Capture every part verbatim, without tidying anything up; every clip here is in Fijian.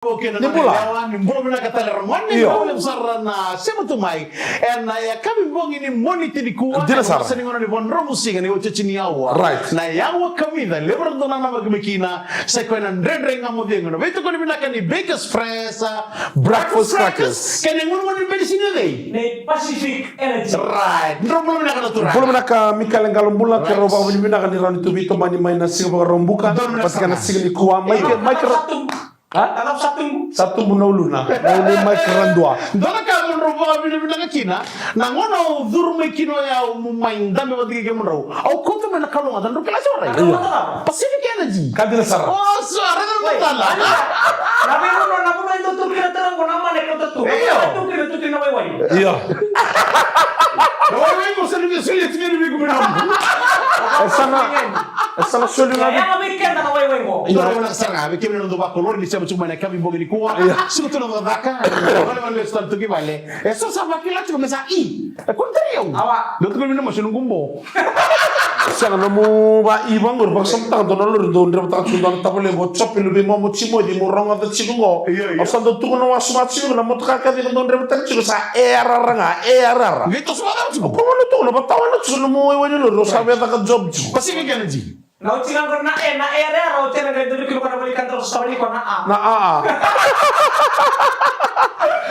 Ni bula. Ni bula vinaka tale ra gone. Io. Ni bula sara na sema tu mai. Ena yakavi bogi ni Moniti nikua. Dina sara. Sa ni gauna ni vadromu siga ni otioti ni aua. Right. Na aua kamica, levu era dau nanamaki mai kina. Sa i koya na Dredre Ga Mo Cegu. Na veitokoni vinaka ni Bakers Fresh, a, Breakfast Crackers. Kei na gonegone ni beni sini o cei? Nei Pacific Energy. Right. Drau bula vinaka na turaga. Bula vinaka Mikaele Qalobula, keirau vakavinavinaka ni rawa ni tu veitomani mai na siga Vakaraubuka. Vata kei na siga nikua. Mai ke, mai ke ra- Sa tubu na uluna. Na uluna mai Karadua. Dua na ka mo drau vakavinavinaka kina. Na gauna au curu mai kina o yau mo mai dabe vata kei kemudrau. Au kauta mai na kalougata, drau kila se warai. Io. Pacific Energy. Ka dina sara. O, so, raica na matana. Na veivanua, na vanua e dau tu kina tara qo na mane kauta tu. Io. Tu kina, tu kina na waiwai. Io. Na waiwai qo sa ni via solia tiko yani vei iko mai na. E sa na, e sa na solia ga. Ia, ya ga vei keda na waiwai qo. Io. Dua na sara ga, vei kemuni na dau vakolori ni sema tiko mai na yakavi bogi nikua. Io. Suka tu na cakacaka. Vale, vale, lesu tale tu ki vale. E so sa vakila tiko me sa i. E koni tari au. Awa. Dou tukuna vei na masu noqu bo. Sega, nomu va i vaqori, vakasamataka dua na lori dau drevutaka tiko dua na tavale qo, Jope, luvei momo Timoci, mo rogoca tiko qo. Io, io. Au sa dau tukuna wasoma tiko na motoka ka cici dau drevutaka tiko sa e arara ga, e arara. Qai toso vaka tiko. Au kono tukuna vatawana tiko nomu waiwai ni lori, au sa via caka job tiko. Pacific Energy. Na oti ga qo na e, na e, e, e, oti ga qai dodonu kina ko na vale ka dau sa vale ko na a. Na a, a.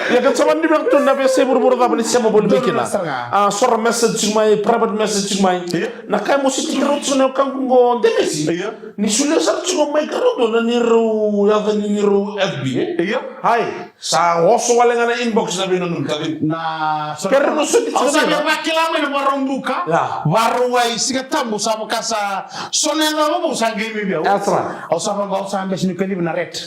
Ia ka sa vani veka tu na veiyasai vuravura cava ni sema voli mai kina. A, so ra message tiko mai, private message tiko mai. Io. Na ka e mositi keirau tiko na wekaqu qo Demesi. Io. Ni solia sara tiko mai keirau dua na neirau yaca ni neirau F B, e? Io. Hai. Sa oso wale ga na inbox na veinanumi, ka vei. Na so kere na soti au sa via vakila mai na Vakaraubuka. Ia. Vakarauwai Sigatabu sa vaka sa so na yaca vovou sa qai mai vei au. That's right. Au sa vaka au sa bese ni kacivi na red.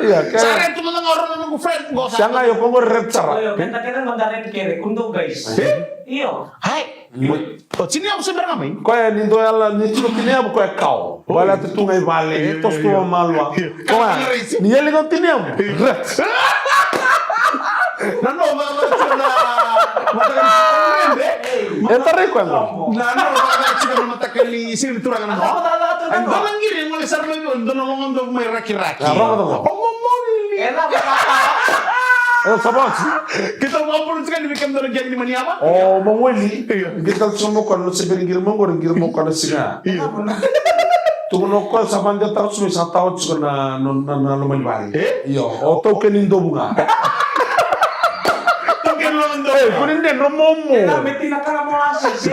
Ia, kere. Sa red tu mada ga o rau na noqu friend qo sa. Sa ga io, ko qori red sara. Io, keda kere mada red kere, kudou guys. E? Io. Hai. O Tiniyavu se bera ga mai? Koya ni dua yala, ni tiko Tiniyavu koya kao. Vale atu tu ga i vale, e toso tu vamalua. Koya, ni yali ga o Tiniyavu. Ret. Na no, na, na, na, na, na, e tarai koya ga. Na no, na, na, na, na, mataka ni sili turaga na no. Ai, dua na qiri, e gole sara mai, dua na logo dau mai rakiraki. A, rogo, rogo. O momoli. E na, e sa vati. Keitou vakabula tiko yani vei kemudou na gang ni Maniyava. O Maweli. Io. Qai tale tiko mai o koya na se bera qiri mai qori, qiri mai o koya na siga. Io. Tukuna o koya sa vadetaka tiko mai sa tawa tiko na, na, na, na loma ni vale. E? Io. O taukeni dovu ga. Taukeni loma dovu. E, kua ni dredre momo. E na meti na kala mo lasi.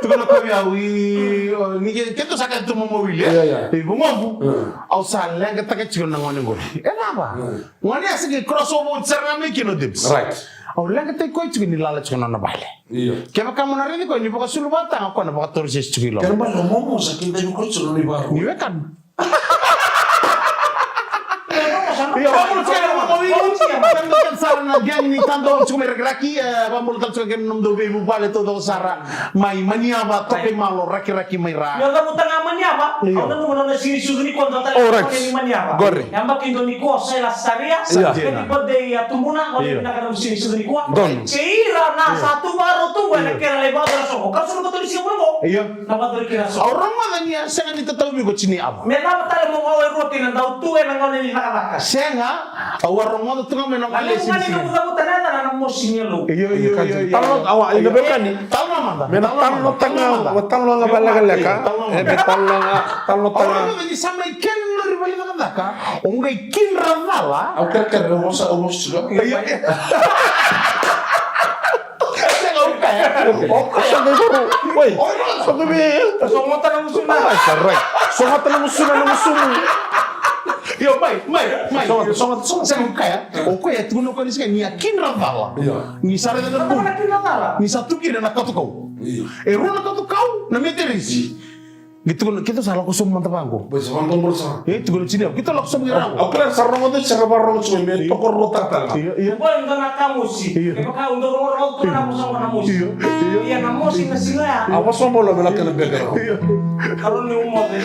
Tukuna o koya vei au i, o, ni ke, keitou sa kaya tu mo Maweli, e? Io, io. E, vo movu. Io. Au sa leqataka tiko na gone qori. E cava? Io. Gone a sega ni cross over sara ga mai kina o Debs. Right. Au leqataki koya tiko ni lala tiko na nona vale. Io. Kevaka mo na raici koya ni vakasulu vataga o koya na vakatorisesi tiko i loma. Kena bale o momo sa kidaivi koya tiko na nona ivaro. Ni wekaqu. Io, momo sa kidaivi koya tiko na nona ivaro. Sara na gang ni tadau tiko mai Rakiraki, e, vakabula tale tiko kei na nomudou veivuvale taucoko sara. Mai Maniyava, Tokaimalo, Rakiraki mai ra. Ni o cavuta ga Maniyava, io. Au nanuma na nona sini sucu nikua, dua tale na gone ni Maniyava. Qori. Yabaki dua nikua o Saila Saria. Io. Happy birthday ya tubuna, gone vinaka na nona sini sucu nikua. Donu. Kei ira na sa tu vakarau tu qo ena kena lai vakacala soqo. Ka sucu ka tolu siga qo. Io. Na vakacala kina soqo. Au rogoca ni a sega ni tatau vei iko Tiniyavu. Me cava tale mo qawai rua kina dau tu ena gauna ni cakacaka. Sega. Au a rogoca tu ga mai na gone sini sini. Na levu ga ni nomu cavuta na yacana na mosi ni yalo. Io, io, io, io. Talanoa, awa, ina vei kani. Talanoa mada. Me na talanoataka, talanoa ga vakalekaleka. E, me talanoa ga, talanoataka. Au rogoca ni sa mai kena lori vale cakacaka. O qai kidra cala. Au kerekere, au vosa, au vosa. Io. Sega, o kaya. O kaya. Sa qai voro. Oi. Sa qai vei. Sogota na gusuna. Ai, sa rai. Sogota na gusuna, na gusumu. Io, mai, mai, mai. Sogota, sogota, sogota. Sega, o kaya. O koya e tukuna o koya ni sega ni a kidra cala. Io. Ni sa raica na bu. Ni sa tu kina na kato kau. Io. E rua na kato kau, na meteresi. Qai tukuna, keitou sa lako sobu mada vaqo. Bai sa vaqo bro sa. E, tukuna Tiniyavu, keitou lako sobu qai raqo. Au kila sa rogoca, sa vakarorogo tiko me tokorotaka tale. Io, io. Qo e dua na ka mosi. Io. E vaka au dau rogorogo tu na mosi, na mosi. Io, io. Ia na mosi na siga ya. Au vakasoqo lo me lako na background. Io. Karua ni umoce.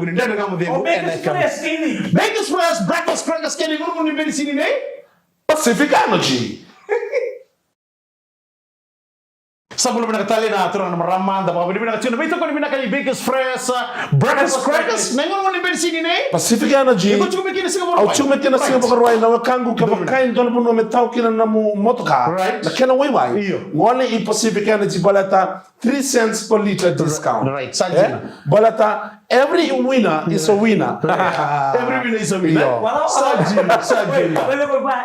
bogi ni Dredre Ga Mo Cegu. O Bakers Fresh, kei ni. Bakers Fresh, breakfast crackers, kei ni gunu ni beni sini nei Pacific Energy. Sa bula vinaka tale na turaga na marama, da vakavinavinaka tiko na veitokoni vinaka ni Bakers Fresh, uh, breakfast crackers. Na gunu ni beni sini nei Pacific Energy. Iko tiko mai kina siga Vakarauwai. Au tiko mai kina siga Vakarauwai, na wekaqu, kevaka e dua na vanua me tau kina na nomu motoka. Right. Na kena waiwai. Io. Gole i Pacific Energy baleta three cents per litre discount. Right, sa dina. Baleta every winner is a winner. Every winner is a winner. Io. Sa dina, sa dina.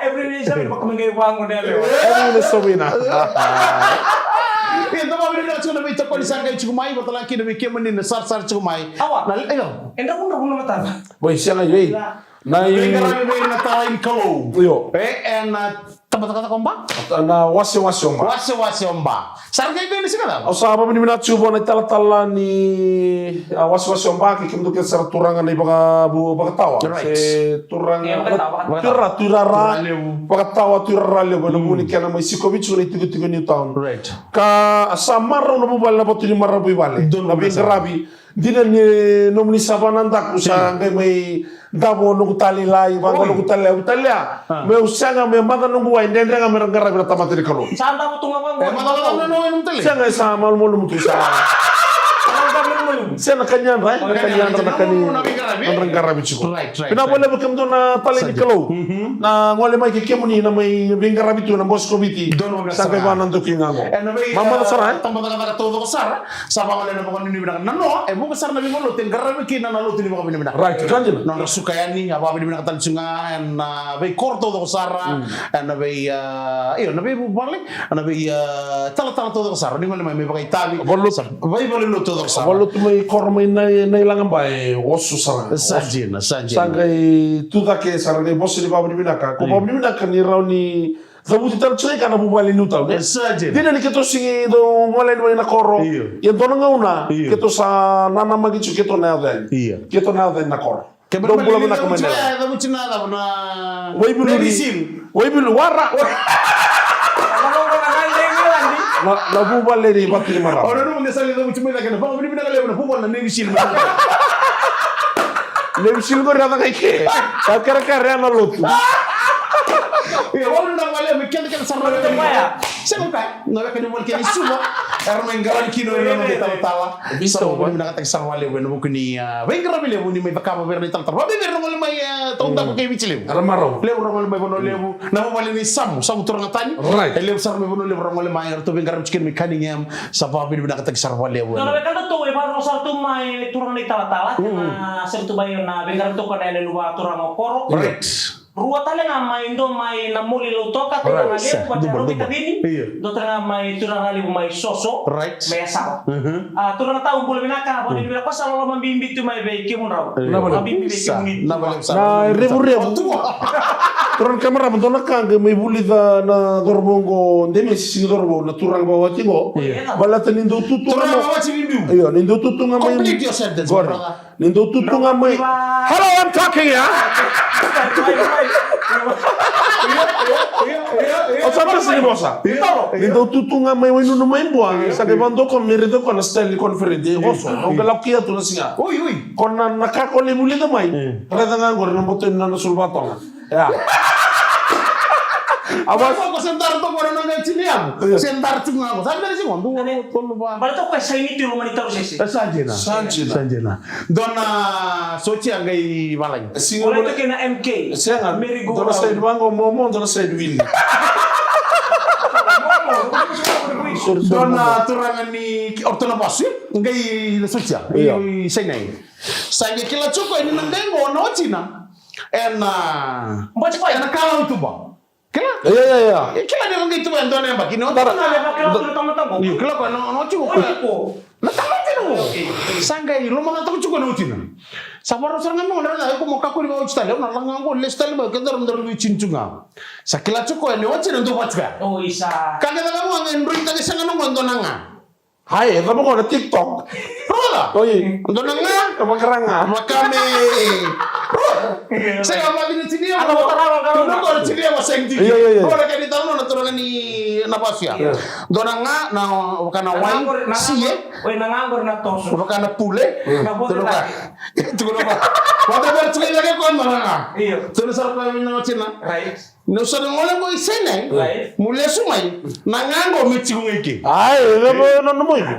Every winner is a winner. Every winner is a winner. Ia, da vakavinavinaka tiko na veitokoni sa qai tiko mai, vata la kina vei kemuni na sarasara tiko mai. Awa. Na, io. Oi, sega, io. Na i- veiqaravi mai na tala ni Kalou. Io. E, ena tabacakacaka o Ba. Na wasewase o Ba. Wasewase o Ba. Sa ra qai qai ni siga cava? Au sa vakavinavinaka tiko vua na italatala ni, a, wasewase o Ba, kei kemudou kece sara turaga na ivakavu vakatawa. Right. Se turaga, tuirara, tuirara. Vakatawa, tuirara levu. Ena vuku ni kena mai sikovi tiko na itikotiko Newtown. Right. Ka sa marau na vuvale, na vatu ni marau vuvale. Na veiqaravi. Dina ni nomuni sa vakanadaku sa qai mai davo noqu tali lai, vaqo noqu tali lai, au talia. Meu sega, me maca noqu wai, dredre ga me ra qaravi na tamata ni Kalou. Sa davo tu ga vaqo. Sega, sa malumalumu tu sa. Sega, na kani yadra, e? Na kani yadra, na kani yadra qaravi tiko. Vinaka vakalevu kemudou na tali ni Kalou. Na gole mai kei kemuni na mai veiqaravi tu na Bose ko Viti. Sa qai vakanadaku ga qo. Mamaca sara, e? Sa vagole na vakanuinui vinaka na noa, e vuqa sara na veigauna lotu e qaravi kina na lotu ni vakavinavinaka. Right, ka dina. Nodra suka yani, a vakavinavinaka tale tiko ga ena veikoro taucoko sara, ena vei, a, io, na veivuvale, ena vei, a, talatala taucoko sara, ni gole mai me vakaitavi. Valelotu. Sa veivalenilotu taucoko sara. Valelotu mai koro mai na, na ilaga ba e oso sara. Sa dina, sa dina. Sa qai tu cake sara qai vosa ni vakavinavinaka. Ko vakavinavinaka ni rawa ni cavuti tale tiko ga na vuvale ni Newtown, e? Sa dina. Dina ni keitou sega ni dau gole yani mai na koro. Io. Ia dua na gauna, io, keitou sa nanamaki tiko keitou na yaco yani. Io. Keitou na yaco yani na koro. Dou bula vinaka mai na yaco. Cavuti na cava na Waiviluri. Navy Seal. Waiviluri, wara. Na, na vuvale ni Vatu ni Marama. Au nanuma ni sa lai cavuti mai cake na vakavinavinaka levu na vuvale na Navy Seal. Levu sili qori a caka i ke. Ka kerekere ya na lotu. Ia, wau na vale, me keda keda sara na weka ni vale. Sega ka, na weka ni vale kei Suva. Era mai qaravi kina o ira na noda italatala. Sa vakavinakataki sara vakalevu ena vuku ni, a, veiqaravi levu ni mai cakava vei ira na italatala. Vakabibi ira na gole mai, a, Taudaku kei Viti Levu. Era marau. Levu ra gole mai Vanua Levu. Na vuvale ni Samu, Samu turaga tani. Right. E levu sara mai Vanua Levu ra gole mai, eratou veiqaravi tiko kina mai Cunningham. Sa vakavinavinakataki sara vakalevu. Dua na wekadatou e vakarorogo sara tu mai turaga na italatala, na sema tu mai na veiqaravi toka na yalewa turaga o Koro. Right. Rua tale ga mai, dua mai na Moli Lautoka, turaga levu, vata na Rui Tavini. Io. Dua tale ga mai turaga levu mai Soso. Right. Mai Yasava. A, turaga tau, bula vinaka, vakanuinui vinaka, ko sa loloma bibi tu mai vei kemudrau. Io. Loloma bibi vei kemuni. Na revurevu. Turaga kemudrau, dua na ka qai mai vulica na cauravou qo, Demesi, sega ni cauravou, na turaga vakawati qo. Io. Baleta ni dau tutu ga mai. Turaga vakawati ni biu. Io, ni dau tutu ga mai. Complete your sentence, brother. Ni dau tutu ga mai. Hello, I'm talking, yeah? O sa pesa ni vosa. Ni dau tutu ga mai Wainunu mai Bua, sa qai vadua ko me raica ko na style ni conference, e vosa. Au qai lako kina tu na siga. Oi, oi. Ko na, na ka ko lai vulica mai. Raica ga qori na boto ni nona sulu vatoga. Ia. Ava ko se dara toka na noqu tini yavu. Io. Se dara tiko ga qo. Sa dua na siga, dua, tolu, va. Baleta ko e saini tu i loma ni tarausese. E sa dina. Sa dina. Sa dina. Dua na sotia qai valagi. Sega. Dua na side vaqo momo, dua na side wili. Dua na turaga ni Orto na Vasu qai na sotia. Io. I Sainai. Sa qai kila tiko ni na qai qo na watina. Ena, ena kala utuba. Kila? Ia, ia, ia. E kila ni qai tuba e dua na yabaki. Io, kila ko na, na watina ko. Na tamata na qo. Sa qai lomana tiko na watina. Sa varau sara ga me gona na ko mo kakua ni vakaoti tale. Au na laga qo, lesu tale mai, ke dara dara ni tini tu ga. Sa kila tiko ni watina dua vata ga. Ka kece ga mo qai droitaki sega na qo e dua na ga. Ai, e cava ko na TikTok? Rola. Oi. Dua na ga. Ka vaka ra ga. Vaka me. Sega vaka ni tini ya. Ana vaka ra ga. Dua na ko na tini ya, wa sega tini. Io, io, io. Rola ka ni tau na turaga ni na vasu ya. Io. Dua na ga, na vaka na wai, sie. Oi, na ga qori na toso. Vaka na pule. Io. Dua na ga. Tuku na va. Vata vata tuku i lage ko na ga. Io. Dua na sara ko na watina. Right. Ni sa na gole qo i Sainai, mo lesu mai, na ga qo me tiko ga i ke. Ai, e cava na nomu iko?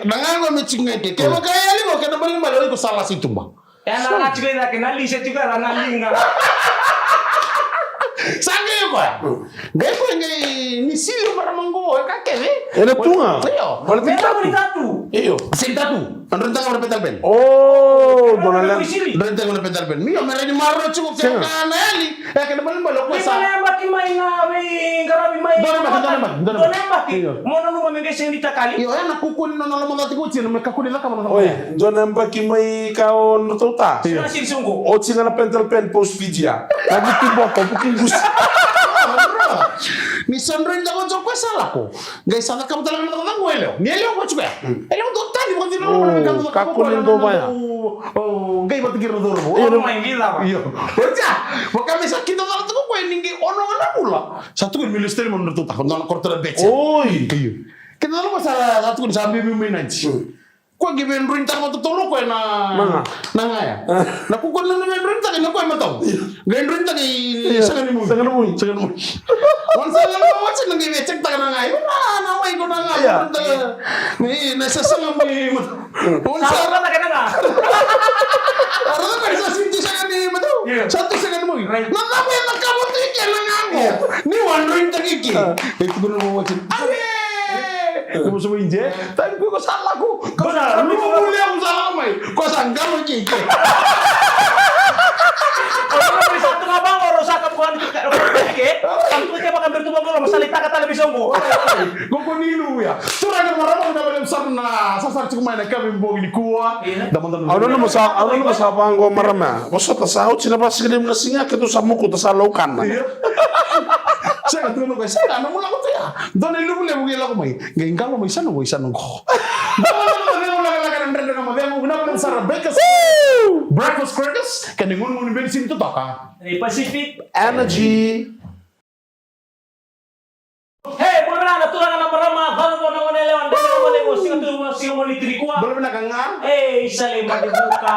Na ga qo me tiko ga i ke. Kevaka e yali qo, kena balebale o iko sa lasa i tuba. E na ga tiko i cake, na lise tiko, na liga. Sa qai koya. Qai koya qai ni sili o marama qo, e ka kece. E na tu ga. Io. Baleta ni tatu. Io. Sega ni tatu. Dredre tale ga na pentel pen. O, dua na le. Dredre tale ga na pentel pen. Io, me rawa ni maroroi tiko kevaka na yali. E kena balebale o koya sa. Dua na yabaki mai na veiqaravi mai. Dua na yabaki, dua na yabaki, dua na yabaki. Io. Mo nanuma me qai sega ni takali. Io, e na kukuni na nona lomada tiko oti, na me kakua ni cakava na nona. Oi, dua na yabaki mai ka o nodratou ta. Io. Sega ni soqo. Oti ga na pentel pen post video. Na vuki boko, vuki qusi. Ni sa dredre tale ga o koya sa lako. Qai sa cakava tale ga na cakacaka qo e lewa. Ni e lewa qo tiko ya. E lewa dau tani vakatikina na loma na wekada. Kakua ni dau vaya. O, qai vata kei na cauravou. Io. Io. Oti ya. Vaka me sa kidacala tiko koya ni qai ono ga na vula. Sa tukuni me lesu tale mai na nodratou ta. Dua na koro tale bece. Oi. Io. Kidacala vaka sa, sa tukuni sa bibi mai na ji. Koya qai veidroinitaka vakatotolo o koya na, na ga ya. Na kukuni na veidroinitaka na koya matau. Qai droinitaka i sega ni mui. Sega ni mui. Sega ni mui. Ona sa lako wati na qai veichekitaka na ga ya. Na, na wai ko na ga ya. Ni na sa sega ni mui matau. Ona sa rata ka na ga. Rata ka sa sinti sega ni matau. Sa tu sega ni mui. Na cava e cakava tu i ke na ga qo? Ni wa droinitaka i ke. E tukuna vua wati. Ave! Ko mo sa mai je. Tani ko sa lako. Ko sa lako. Ko sa lako mai. Ko sa qalo kei ke. Ko sa lako mai sa tu ga vaqo, ro sa ka bukan ke. Sa tu ke vaka beru tu vaqo, sa lai taka tale vei soqo. Ko ko ni lu ya. Turaga marama, na vale sa na sasara tiko mai na kavi bogi ni kua. Da mada na. Au nanuma sa, au nanuma sa vaqo marama. Vosota sa oti na vasiga ni na siga ke tu sa muku ta sa laukana. Sega tu na ko sega na mula ko tu ya. Dua na ilumu levu qai lako mai. Qai qalo mai sa na qo, i sa na qo. Breakfast crackers. Kena igunugunu ni venisini totoka. Pacific Energy. Hey, Na turaga na marama, cauravou na goneyalewa, dredre na gone, mo siga tu, mo siga mo ni tiri kua. Bula vinaka ga. E, isa le mani vuka.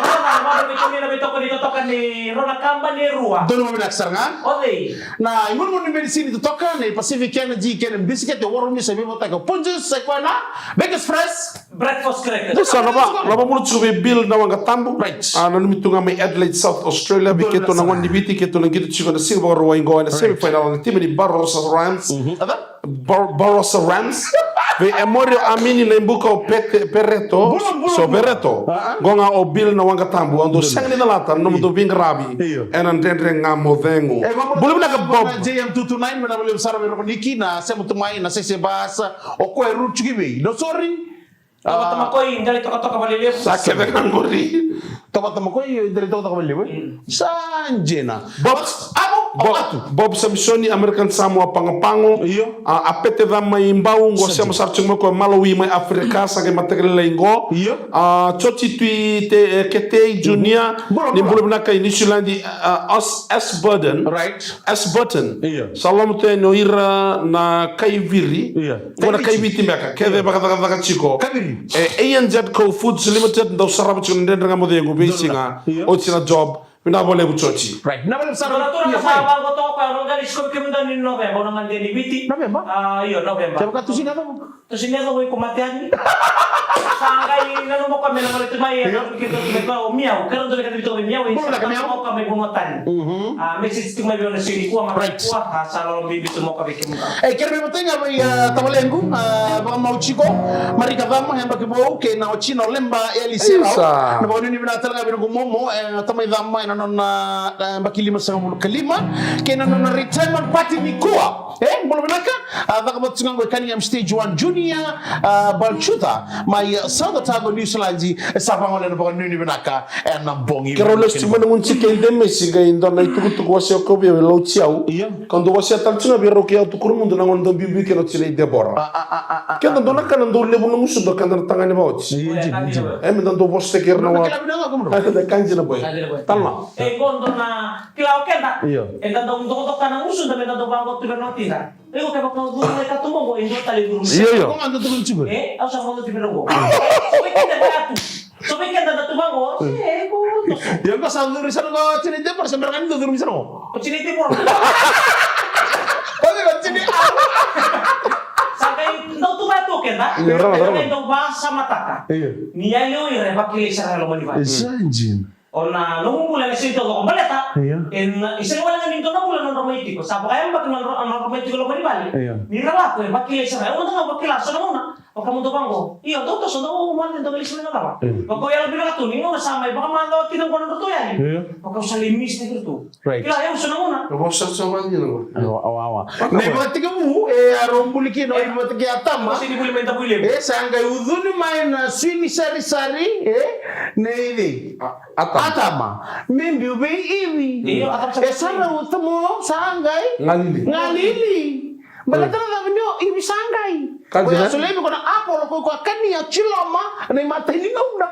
Rona na mani vei kemuni na veitokoni totoka ni rona kaba ni rua. Donu mo vinaka sara ga. O cei? Na imunimuni ni medicine totoka ni Pacific Energy kei na bisikete Warumi sa veivotaki o Punjas, sa i koya na Vegas Fresh. Breakfast crackers. Sa na va, na va mulu tiko vei Bill na Waqa Tabu. Right. A, nanumi tu ga mai Adelaide, South Australia, vei keitou na gone ni Viti, keitou na qito tiko na siga Vakarauwai qo ena semi final na timi ni Barossa Rams. Bar-, Barossa Rams. Vei Emorio Amini na ibuka o Pete-, Pereto. Bula, bula, so bula. Pereto. Ah, ah. Qo ga o Bill na Waqa Tabu. Au dau sega ni calata na nomudou veiqaravi. Io. Ena Dredre Ga Mo Cegu. E, vamos. Bula vinaka, Bob. Na J M two two nine, me na vale sara me rokoniki na sema tu mai na sese basa. O koya e rucu ki vei? No, sorry. Tokatoka mai, dali tokatoka vakalevu. Sa kece ga qori. Tokatoka mai, dali tokatoka vakalevu, e? Mm. Sa dina. Bob, amo, Bob, atu. Bob Samisoni, American Samoa, Pago Pago. Io. A, a Pete Cama i Bau, qo sema sara tiko mai ko Malawi mai Afrika, sa qai mataka lailai qo. Io. A, Joti Tui Te-, e, Ketei Junior, ni bula vinaka i Niusiladi, a, Os-, S Burden. Right. S Burton. Io. Sa loma tu yani o ira na kaiviri. Io. Ko na kaiviti beka. Kece vakacakacaka tiko. Kaiviri. E, A N Z Co Foods Limited, dau sarava tiko na Dredre Ga Mo Cegu veisiga. Io. Oti na job. Vinaka vakalevu Joti. Right. Vinaka vakalevu sara. Dua na turaga sa vaqo toka, au na qai sikovi kemudou ni November, au na gade ni Viti. November? A, io, November. Kevaka tusi na cava? Tusi ni yaco iko mate yani. Sa qai nanuma o koya me na gole tu mai, e, nanumi keitou tu mai koya o Miau. Keirau dau vei keda vei toka vei Miau, e, sa nanuma o koya me vanua tani. Mhm. A, message tu mai vei au na siga nikua, mataka nikua, a, sa lolo bibi tu mo koya vei kemudou. E, kere me matai ga vei, a, tavalequ, a, vakamau tiko, Marika Cama, yabaki vou, kei na watina o Leba Eli Serau. Isa. Na vakanuinui vinaka tale ga vei noqu momo, e, tamai Cama, ena nona, e, yabaki limasagavulu ka lima, kei na nona retirement party nikua. E, bula vinaka, a, caka vata tu ga qo e Cunningham Stage One Junior, a, Balchuta, mai, a, South Otago, New Zealand, e sa vagolea na vakanuinui vinaka, e, na bogi. Keirau lesu tiko mai na gunu tiko e Demesi, qai dua na itukutuku wasea o koya vei au e Lauti au. Io. Kau dau wasea tale tiko ga vei rau kei au tu Kurumudu na gauna dau biubiu kina o tinai Debora. A, a, a, a, a. Keda dua na ka na dau levu na gusuda ka da na tagane vaoti. Io, io, io. E, me da dau vosataki ira na wa. Ka dina boy. Ka dina boy. Talo na. E, qo dua na Kila o keda. Io. Eda dau dokodoka na gusuda me da dau vaqo tu vei na watida. Iko kevaka o curu mai katuba qo, e dua tale e curu mai. Io, io. Ko ga dau tukuni tiko. E, au sa vaqo tu vei na qo. So vei keda da tu. So vei keda da tu vaqo. E, ko toso. Io, ko sa curu sara qo, tinai Debora, sa bera ga ni dau curu mai sara qo. O tinai Debora. Ko vei ko tinai. Sa qai dau tu vaqo tu keda. Io, rau, rau. Dau vasamataka. Io. Ni yali o ira e vakilai sara e loma ni vale. Sa dina. O na nomu bula ena sega ni taucoko baleta. Io. Ena, e sega wale ga ni dua na bula nodra mai tiko. Sa vakayabaki nodra, nodra mai tiko loma ni vale. Io. Ni ra lako e vakilai sara. E, au mada ga vakila so na gauna. Vaka mo dou vaqo. Io, dou toso, dou mate, dou veilesi mai na cava. Io. Vaka au yalo vinaka tu, ni gauna sa mai vakamacawa kina qo nodratou yali. Io. Vaka au sa lai miss taki iratou. Right. Kila, e, au so na gauna. Au sa, sa vaqo. Awa, awa, awa. Na ivakatekivu, e, a rau buli kina, e, ivakatekivu Atama. Au sa ni buli mai Davuilevu. E, sa qai ucuni mai na sui ni sarisari, e, nei cei? A, Atama. Atama. Me biu vei Ivi. Io, Atama sa. E sa rauta mo sa qai galili. Galili. Baleta na cava ni o Ivi sa qai. Ka dina. Ko ya solia vei koya na apolo, ko koya kania, tiloma, na imatai ni gauna.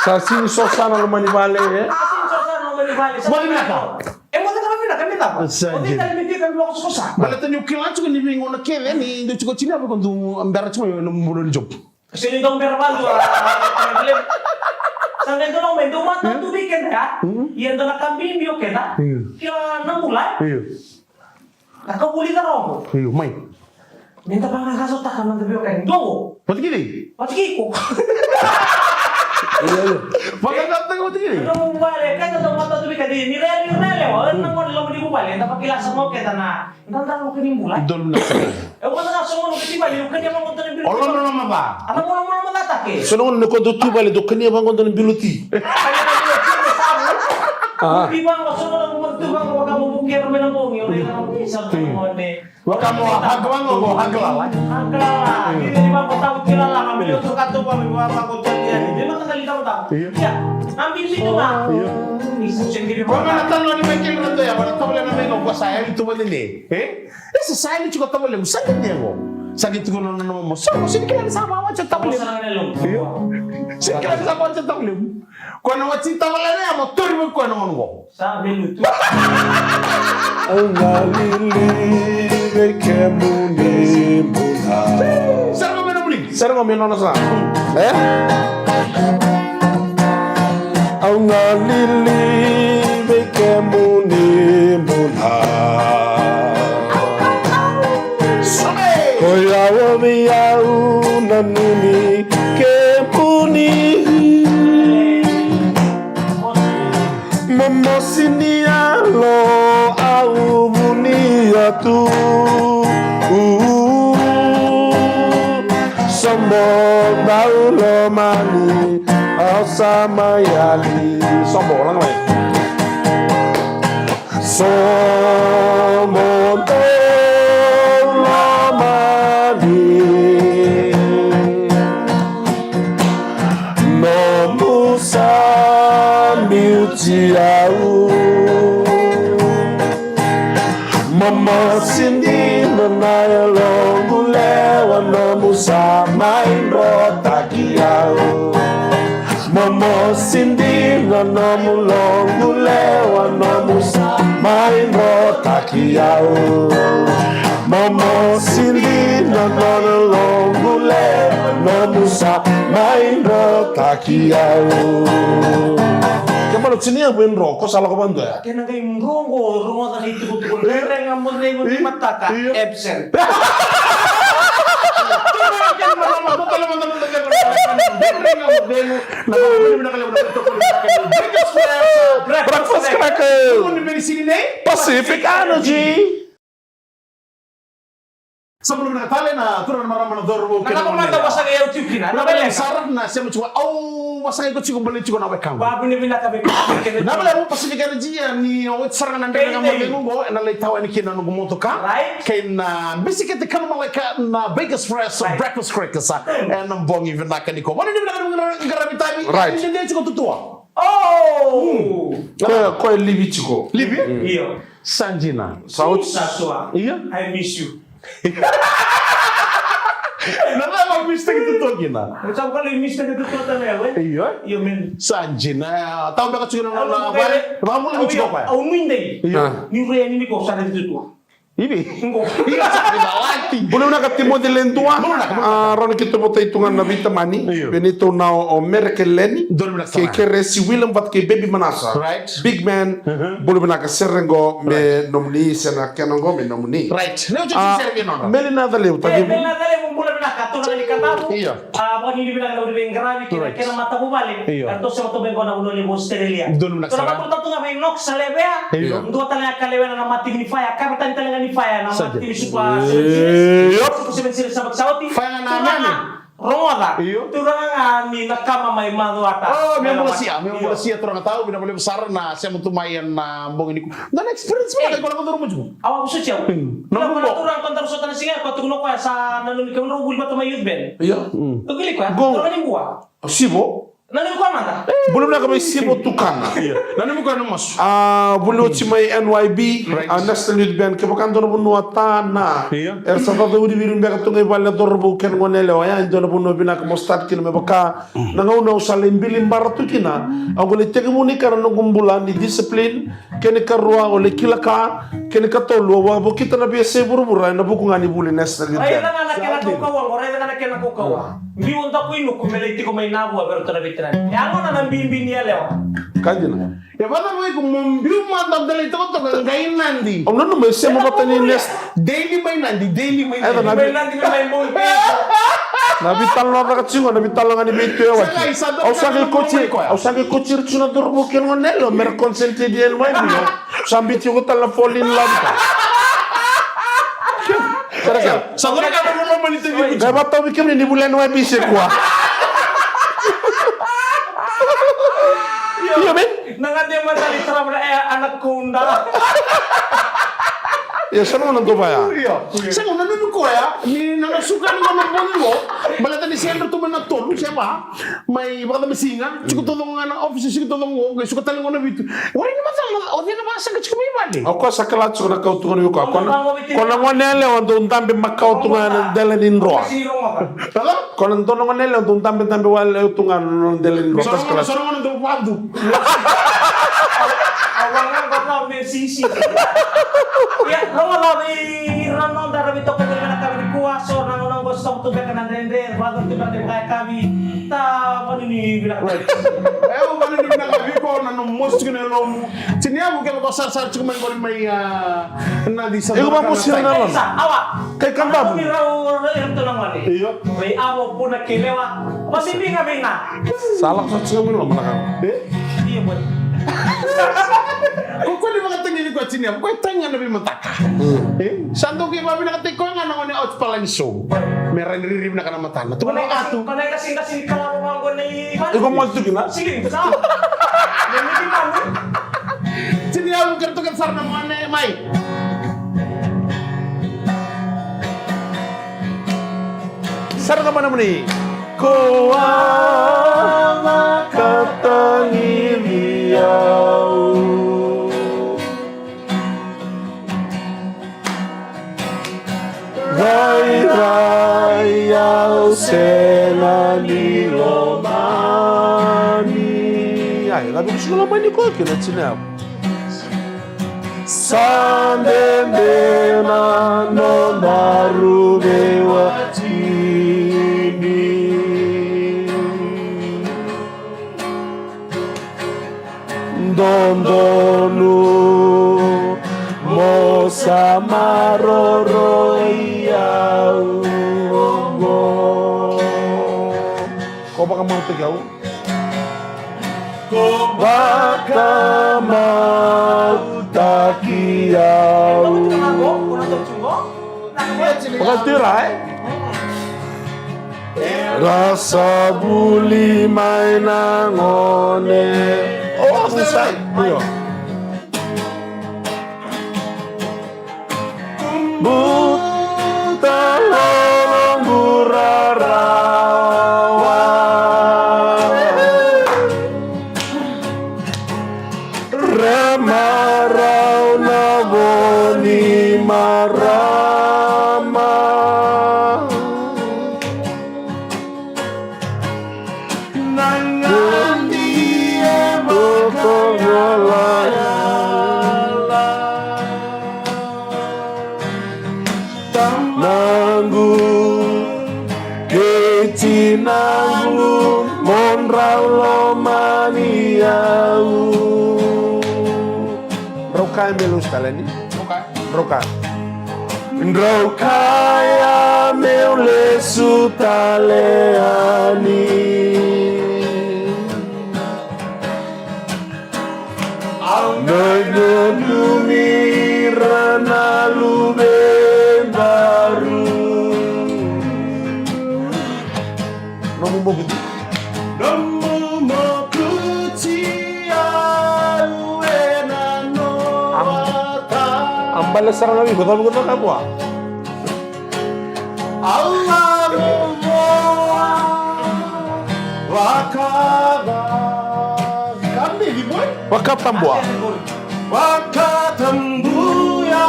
Sa sini sosana loma ni vale, e? Sa sini sosana loma ni vale. Sa moce vinaka. E moce vinaka, me cava? Sa dina. O cei tale me tiko me vakasokosa? Baleta niu kila tiko ni veigauna kece ni dau tiko tini a vei koya dau bera tiko mai na bula ni job. Sega ni dau bera vakadua, a, a, a, sa qai dua na gauna e dau matau tu vei keda, ya. Mm. Ia dua na ka bibi o keda. Mm. Kila na bula, e? Io. Na ka vuli caro qo. Io, mai. Meda vaqaqacotaka na noda veiwekani. Dua qo. Vata kei cei? Vata kei iko. Io, io. Vaqaqacotaka vata kei cei? Na nomu vale, keda dau matau tu vei keda, ni ra yali, ni ra yalewa, o ira na gone loma ni vuvale, eda vakila sara ga o keda na Dodonu na sala. E, au vata ga so gona au kati vale, au kania vaqo dua na bilo. O lomalomaca. A, lomalomaca, lomalomaca take. So na gona ni ko dau tu vale, dau kania vaqo dua na bilo ti. Kania na bilo ti, me savu. A. Ti vaqo, so gona au tu vaqo, vaka mo vukea me na bogi, au raica na bogi, sa tu gone. Vaka mo hag vaqo, mo hag lala. Hag lala. Ni vaqo tau ti lala, me liu tu ka tu vaqo, vaqo tu ti yani. Ni mataqali tau tau. Io. Ia, na bibi tu ga. Io. Ni sa sega ni. Vaka na talo ni mai kele na toya, vaka na talo na mai no, ko sa yali tu vale ni. E? E sa sega ni tiko tavalequ, sa qai nego. Sa qai tiko na nona momo. Sa mosi ni kila ni sa vawati o tavalequ. Io. Sa kila ni sa vawati o tavalequ. Ko na wati tavalequ ya mo tori mo ko na momo. Sa velu tu. Au na lili vei ke. Kemuni bula. Sara ga me nomuni. Sara ga me nona sa. E? Au galili vei kemuni bula. Ko yawa vei au na numi kemuni. Momosi ni yalo au vunia tu. Sobo dau lomani au sa mai yali. Sobo, laga mai. Sobo dau lomani. Nomu sa biuti au. Momosi dina na yaloqu lewa nomu sa mai drotaki au. Momosi dina nomu loqu lewa nomu sa mai drotaki au. Momosi dina nomu loqu lewa nomu sa mai drotaki au. Ke malo tini ya vei dro, ko sa lako vadua ya. Kena qai dro qo, rogoca na itukutuku, rere ga mo cegu ni mataka, absent. Breakfast Crackers. Pacific Energy. Sa bula vinaka tale na turaga na marama na cauravou kei na gone yalewa. Vinaka mada, wasaka yau tiko kina. Na vale sara na sema tiko, au wasaka iko tiko, baleti tiko na wekaqu. Vinaka vei Pacific Energy. Na vale Pacific Energy, ni o oti sara ga na dredre ga mo cegu qo, ena lai tawa yani kina noqu motoka. Right. Kei na bisikete kanu malaika na Vegas Fresh Breakfast Crackers. Ena bogi vinaka nikua. Vale ni vinaka ni qaravi tavi. Right. Ni dede tiko tutua. Oh! Koya, koya livi tiko. Livi? Io. Sa dina. Sa oti. Sa sua. Io. I miss you. Na cava o miss taki tutua kina? Sa vaka ni miss taki tutua tale ya, we? Io. Io, man. Sa dina. Tau beka tiko na, na, na, vale. Vakavula ni tiko koya. Au nuidei. Io. Ni rai ni ko sa na tutua. Ivi. Bula vinaka Timoci Ledua. Bula vinaka, bula vinaka. A, rawa ni keitou votai tu ga na veitamani. Io. Vei neitou na o Mereke Leni. Donu vinaka. Kei Keresi William vata kei Baby Manasa. Right. Big man. Bula vinaka, sere qo me nomuni, se na kena qo me nomuni. Right. Neu tiko sere me nona. Meli na Calevu, e, taki. Meli na Calevu, bula vinaka, tu na ni katavu. Io. A, vakanuinui vinaka na veiqaravi kei na kena matavuvale. Io. Eratou sema tu mai qo na vanua levu Australia. Donu vinaka sara. Tou na vakuratou tu ga vei Nox Levea. Io. Dua tale ga ka lewena na matimi ni faya, kavetani tale ga ni faya, na matimi ni Super Seven Series. Io. Super Seven Series sa vaka sa oti. Faya ga na nani? Rogoca. Io. Turaga ga ni na kama mai Macuata. O, me bula sia, me bula sia turaga tau, vinaka vakalevu sara na sema tu mai ena bogi nikua. Na experience mai na kola ko duru muju. Au a vosoti au. Noqu bo. Turaga ko daru sota na siga, ko tukuna o koya sa nanumi kemudrau vuli vata mai youth band. Io. Tukili koya, turaga ni Bua. Sivo. Nanumi koya mada. Bula vinaka mai Sivo Tukana. Io. Nanumi koya na masu. A, vuli oti mai N Y B, a, National Youth Band, kevaka dua na vanua tana. Io. Era sa caca uriuri beka tu ga i vale na cauravou kei na gone yalewa, ya e dua na vanua vinaka mo start kina me vaka. Na gauna au sa lai bili bara tu kina, au qai lai tekivuna i kea na noqu bula ni discipline, kena ikarua au lai kila ka, kena ikatolu au a vakavokita na veiyasai vuravura ena vuku ga ni vuli National Youth Band. Raica ga na kena kaukauwa qo, raica ga na kena kaukauwa. Biu o daku i nuku me lai tiko mai Navua vei ratou na veiterani. E a gona na bibi ni yalewa. Ka dina. E vata vei iko mo biu mada o dela i tokatoka qai Nadi. Au nanuma e sema vata ni Nadi. Daily mai Nadi, daily mai Nadi. Mai Nadi, mai Nadi. Na veitalanoa caka tiko, na veitalanoa ga ni veitu e wati. Au sa qai koti, au sa qai koti ira tiko na cauravou kei na gone yalewa me ra concentrate ena N Y B. Sa biuti iko tale na fall in love. Kera kera. Sa qai kena loloma ni teki. Qai vakatau vei kemuni ni vuli N Y B se kua. Io, man. Na gade mada ni tara mada e anaconda. Io, sa na dua vaya. Io. Sa na nunu koya ni na suka ni na bogi qo. Baleta ni se yadra tu mai na tolu se va. Mai vakadamasiga, tiko taucoko ga na office, tiko taucoko qo, qai suka tale qo na vitu. Warai ni macala, o cei na vakasaqai tiko mai vale? O koya sa kila tiko na ka au tukuna vei koya. Ko na, ko na gone yalewa dau dabe makawa tu ga ena dela ni droa. Ko na dua na gone yalewa dau dabedabe wale tu ga ena dela ni droa. Sa na gone, sa na gone dau vadu. Au waqa qo na me sisi. Ia, Ka wala vei ira na noda ra veitokoni vinaka nikua, so na gauna oqo sa tu beka na dredre, vata tu beka na yakavi. Ta vanuni vinaka. Right. E, au vanuni vinaka vei iko, na nomu mosi tiko na yalomu. Tini yavu kela ko sarasara tiko mai qori mai, a, na di sa. Iko va mosi na yalomu. Sa, awa. Kai ka damu. Ni rau, rau, rau, rau, rau, rau, rau, rau. Io. Vei avo puna kei lewa. Vasivi ga vei ga. Sa lako sa tiko mai loma na ka. E? Io, boy. Ko koya ni vakatagi ni koya tini yavu, koya tagi ga na veimataka. Mm. E? Sa dau kei vavinakataki koya ga na gone oti palani so. Me ra ni riri vinaka na matana. Tukuna o Atu. Kona e qasinqasi ni kalavo vaqo nei. Iko mo tu kina? Sili, sa. Nei ni mami. Tini yavu kere tukuna sara na gone mai. Sara ga mana mani. Ko a vakatagiri au. Rairai au sega ni lomani. Ai, la biku sega lomani koya kina tini yavu. Sa dede na nodaru veiwatini. Dodonu mo sa maroroi au oqo. Ko vakamautaki au. Ko vakamautaki au. Vakatira, e? Ra sa vuli mai na gone. O, a sa. Io. Buta loloqu rarawa. Ra marau na vo ni marama. Na gadi e vakayalayala. Tamaqu kei tinaqu mo dra lomani au. Drau kaya meu lesu tale yani. Drau kaya. Drau kaya meu lesu tale yani. Au na nanumi ira na luvedaru. Nomu mokuti. Nomu mokuti au ena noata. Am-, am bale sara ga vei iko, cava iko cakava vua? Au lako vua. Vakava. Ka bibi boy. Vakatabua. Vakatabua.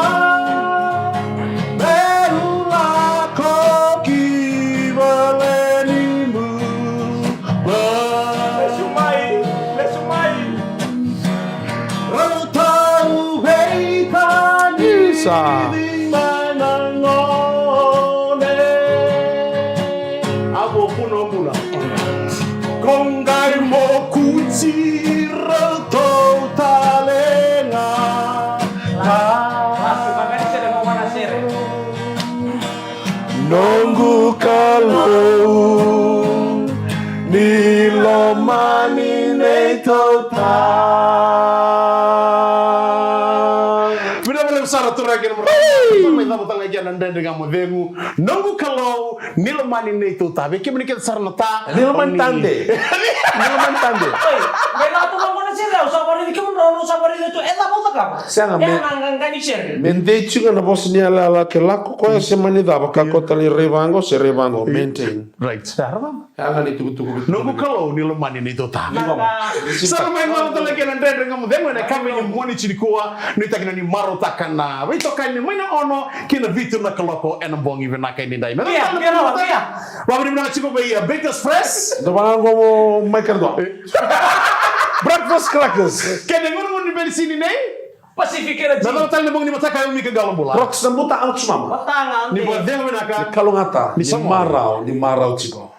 Meu lako ki vale ni bula. Lesu mai, lesu mai. Rau tau vei tani. Isa. Mai na gone. Avo puna bula. Ko qai mokuti ratou tale ga. Noqu Kalou, ni lomani nei tauta. Vinaka vakalevu sara turaga kei na marama. Mai cava tale ga kina na Dredre Ga Mo Cegu. Noqu Kalou, ni lomani nei tauta. Vei kemuni kece sara na ta. Ni lomani tade. Ni lomani tade. Oi, me na tu na gona sere, au sa varaici kemudrau, au sa varaici tu, e cava au cakava? Sega, me, na qaqani sere. Me dei tu ga na vosa ni yalayala ke lako koya se mani cava, ka ko tale rai vaqo, se rai vaqo, maintain. Right. Sara vaqo. Yaga ni tukutuku. Noqu Kalou ni lomani nei tauta. Ni vaqo. Sara mai na tale kei na Dredre Ga Mo Cegu ena yakavi ni Moniti nikua, nuitaki ni marautaka na veitokani mai na ono ki na vitu na kaloko ena bogi vinaka edaidai. Me ia, ia, ia. Vakavinavinaka tiko vei, uh, Bakers Fresh. Dou vaqo mo mai kere dua. Breakfast crackers. Kei na gunugunu ni venisini nei. Pacific Energy. Na cava tale na bogi ni mataka e umi ke galo bula? Rocks na buta, au tsumama. Matanga, ni ande. Ni kalougata, ni marau, ni marau tiko.